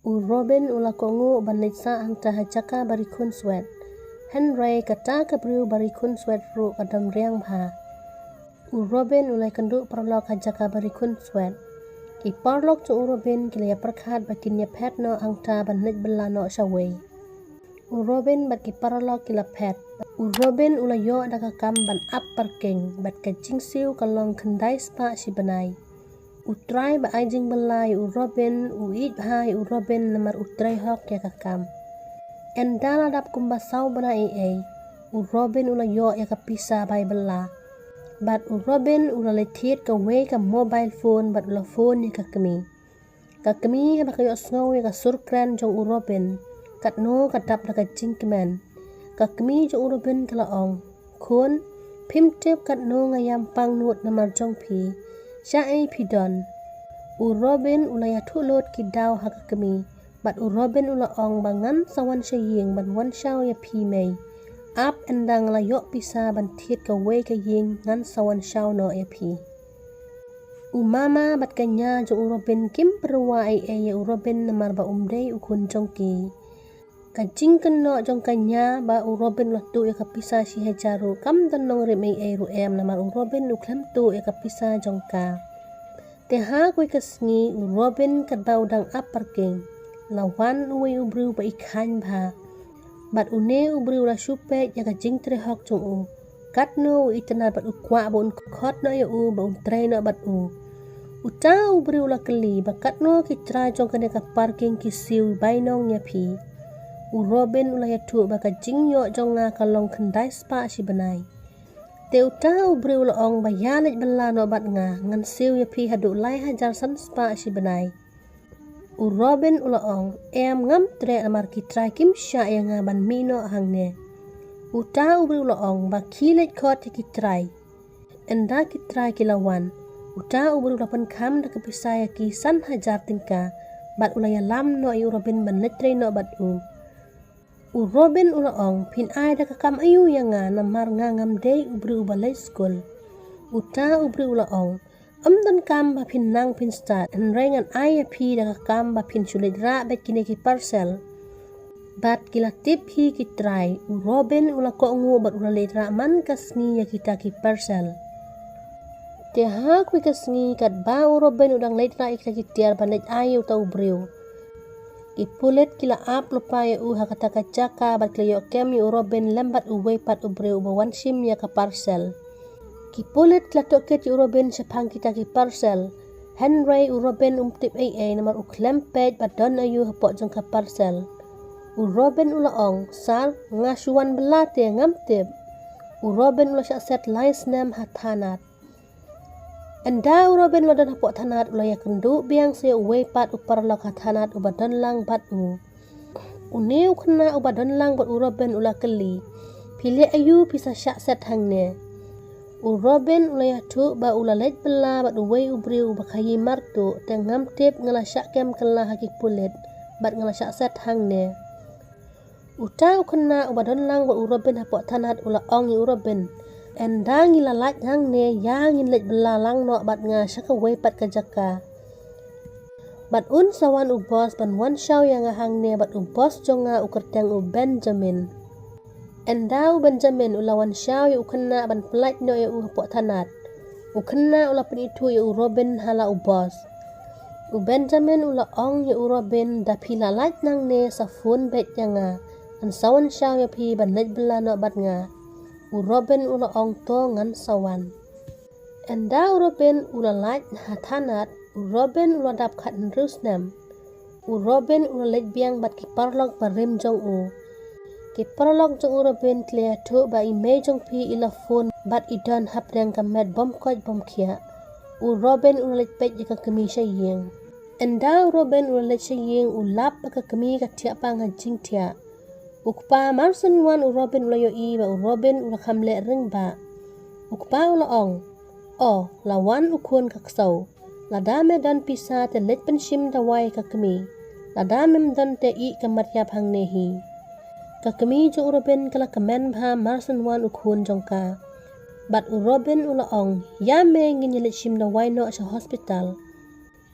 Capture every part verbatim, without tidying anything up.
U Robin u la kohnguh ban leit sah hangta ha jaka ba ri khunswet. Hynrei kata ka briew ba ri khunswet ruh ka dom riang bha. U Robin u la ïakynduh paralok ha jaka ba ri khunswet. Ki paralok jong u Robin ki la ïapyrkhat ba kin ïaphet noh hangta ban leit bylla noh shawei. U Robin bad ki paralok ki la phet. U Robin u la ïoh da ka kam ban ap parking bad ka jingsiew ka long khyndai spah shi bnai. U trai ba ai jingbylla ïa u Robin u ïeit bha ïa u Robin namar u trei hok ïa ka kam. Ynda la dap kumba saw bnai ei ei, u Robin u la ïoh ïa ka pisa bai bylla. Bad u Robin u la leit thied kawei ka mobile phone bad u la phone ïa ka kmie. Ka kmie haba ka ïohsngew ïa ka sur kren jong u Robin, katno ka dap da ka jingkmen. Ka kmie jong u Robin ka la ong, khun, phim tip katno nga ïam pang nud namar jong phi. Shaei phi don? U Robin u la ïathuh lut ki daw ha ka kmie. Bad u Robin u la ong ba ngan sa wan sha ïing ban wan shaw ïa phi mei. Ap ynda nga la ïoh pisa ban thied kawei ka ïing ngan sa wan shaw noh ïa phi. U mama bad ka nia jong u Robin kim pyrwa ei ei ïa u Robin namar ba um dei u khun jong ki. Ka jingkynnoh jong ka nia ba u Robin u la tuh ïa ka pisa shi hajar ruh kam don nongrim ei ei ruh em namar u Robin u khlem tuh ïa ka pisa jong ka. Te ha kawei ka sngi u Robin katba u dang ap parking, la wan uwei u briew ba i khang bha. Bad une u briew u la shu peit ïa ka jingtrei hok jong u. Katno u itynnad bad u kwah ba un khot noh ïa u ba un trei noh bad u. Uta u briew u la kylli ba katno ki trai jong kane ka parking ki siew bainong ïa phi. U Robin u la ïathuh ba ka jingïoh jong nga ka long khyndai spah shi bnai. Te uta u briew u la ong ba ïa leit bylla noh bad nga ngan siew ïa phi haduh lai hajar san spah shi bnai. U Robin u la ong, em ngam treh namar ki trai kim shah ïa nga ban mih noh hangne. Uta u briew u la ong ba khie leit khot ïa ki trai. Ynda ki trai ki la wan, uta u briew u la pynkham da ka pisa ïa ki san hajar tyngka. Bad u la ïalam noh ïa u Robin ban leit trei noh bad u. U Robin u la ong, phin ai da ka kam aïu ïa nga namar nga ngam dei u briew uba leit skul. Uta u briew u la ong, ym donkam ba phin nang phin stad, hynrei ngan ai ïa phi da ka kam ba phin shu leit rah beit kine ki parcel. Bad ki la tip hi ki trai, u Robin u la kohnguh bad u la leit rah man ka sngi ïa kita ki parcel. Te ha kawei ka sngi katba u Robin u dang leit rah ïa kita ki tiar ban leit ai ïa uta u briew, ki pulit ki la ap lypa ïa u ha kata ka jaka bad ki la ïoh kem ïa u Robin lem bad uwei pat u briew uba wan shim ïa ka parcel. Ki pulit ki la tohkit ïa u Robin shaphang kita ki parcel. Hynrei u Robin um tip ei ei namar u khlem peit ba don aïu hapoh jong ka parcel. U Robin u la ong, sir, nga shu wan bylla te ngam tip. U Robin u la shah set lai snem ha thanat. Ynda u Robin u la don hapoh thanat u la ïakynduh biang sa ïa uwei pat u paralok ha thanat uba don lang bad u. Une u khynnah uba don lang bad u Robin u la kylli, phi leh aïu phi sa shah set hangne? U Robin u la ïathuh ba u la leit bylla bad uwei u briew uba khaïi martuh, te ngam tip, nga la shah kem kylla ha ki pulit bad nga la shah set hangne. Uta u khynnah uba don lang bad u Robin hapoh thanat u la ong ïa u Robin, ynda ngi la lait hangne, ïa ngin leit bylla lang noh bad nga sha kawei pat ka jaka. Bad un sa wan u boss ban wan shaw ïa nga hangne bad u boss jong nga u kyrteng u Benjamin. Ynda u Benjamin u la wan shaw ïa u khynnah ban pyllait noh ïa u hapoh thanat, u khynnah u la pynithuh ïa u Robin ha la u boss. U Benjamin u la ong ïa u Robin, da phi la lait nangne sa phone beit ïa nga, ngan sa wan shaw ïa phi ban leit bylla noh bad nga. U Robin u la ong, to ngan sa wan. Ynda u Robin u la lait ha thanat, u Robin u la dap khathynriew snem. U Robin u la leit biang bad ki paralok barim jong u. Ki paralok jong u Robin ki la ïathuh ba i mei jong phi i la phone bad i don hapdeng ka met bym koit bym khiah. U Robin u la leit peit ïa ka kmie sha ïing. Ynda u Robin u la leit sha ïing u lap ba ka kmie ka thiah pang ha jingthiah. U kpa mar shen wan u Robin u la ïohi ba u Robin u la kham leh ring ba. U kpa u la ong, o, la wan u khun ka ksew. Lada me don pisa te leit pynshim dawai ka kmie. Lada mem don te ïeh ka mat ïap hangne hi. Ka kmie jong u Robin ka la kmen bha mar shen wan u khun jong ka. Bad u Robin u la ong, ïa me ngin ïa leit shim dawai noh sha hospital.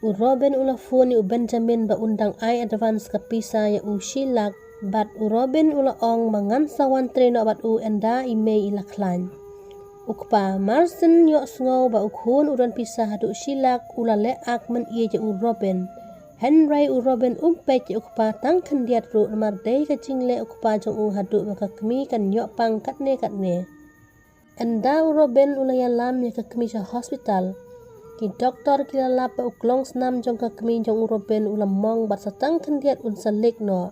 U Robin u la phone ïa u Benjamin ba un dang ai advance ka pisa ïa u shi lak, bad u Robin u la ong ba ngan sa wan trei noh bad u ynda i mei i la khlaiñ. U kpa mar shen ïohsngew ba u khun u don pisa haduh shi lak u la leh ak mynïeit ïa u Robin. Hynrei u Robin um peit ïa u kpa tang khyndiat ruh namar dei ka jingleh u kpa jong u haduh ba ka kmie kan ïoh pang katne katne. Ynda u Robin u la ïalam ïa ka kmie sha hospital, ki doktor ki la lap ba u klongsnam jong ka kmie jong u Robin u la mong bad sa tang khyndiat un sa leit noh.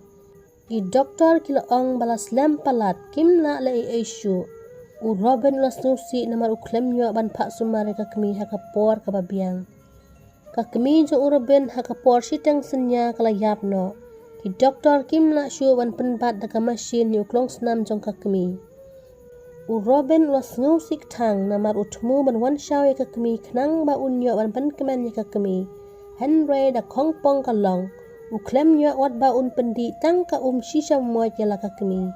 Ki doktor ki la ong ba la slem palat, kim lah leh ei ei shuh. U Robin u la sngewsih namar u khlem ïoh ban phah sumar ïa ka kmie ha ka por kaba biang. Ka kmie jong u Robin ha ka por shiteng synñia ka la ïap noh. Ki doktor kim lah shuh ban pynbat da ka mashin ïa u klongsnam jong ka kmie. U Robin u la sngewsih kthang namar u thmu ban wan shaw ïa ka kmie khnang ba un ïoh ban pynkmen ïa ka kmie. Hynrei da khongpong ka long, u khlem ïoh wat ba un pyndih tang ka um shisha moit ïa la ka kmie.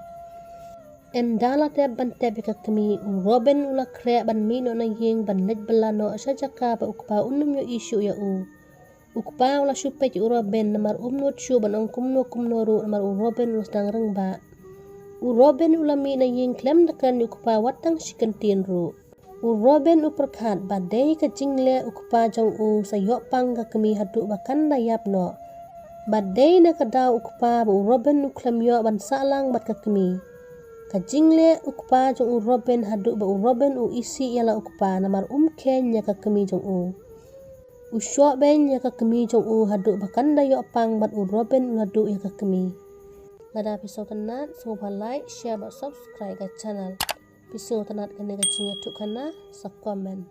Ynda la tep ban tep ïa ka kmie, u Robin u la khreh ban mih noh na ïing ban leit bylla noh sha jaka ba u kpa un ym ïohi shuh ïa u. U kpa u la shu peit ïa u Robin namar um nud shuh ban ong kumno kumno ruh namar u Robin u la sdang rangbah. U Robin u la mih na ïing khlem da kren ïa u kpa wat tang shi kyntien ruh. U Robin u pyrkhat ba dei ka jingleh u kpa jong u sa ïoh pang ka kmie haduh ba kan da ïap noh. Ba dei na ka daw u kpa ba u Robin u khlem ïoh ban sah lang bad ka kmie. Ka jingleh u kpa jong u Robin haduh ba u Robin u isih ïa la u kpa namar um kheiñ ïa ka kmie jong u. U shoh beiñ ïa ka kmie jong u haduh ba kan da ïoh pang bad u Robin u la duh ïa ka kmie. Lada phi sngewtynnat, sngewbha like, share bad subscribe ka channel. Phi sngewtynnat kane ka jingïathuhkhana, sa comment.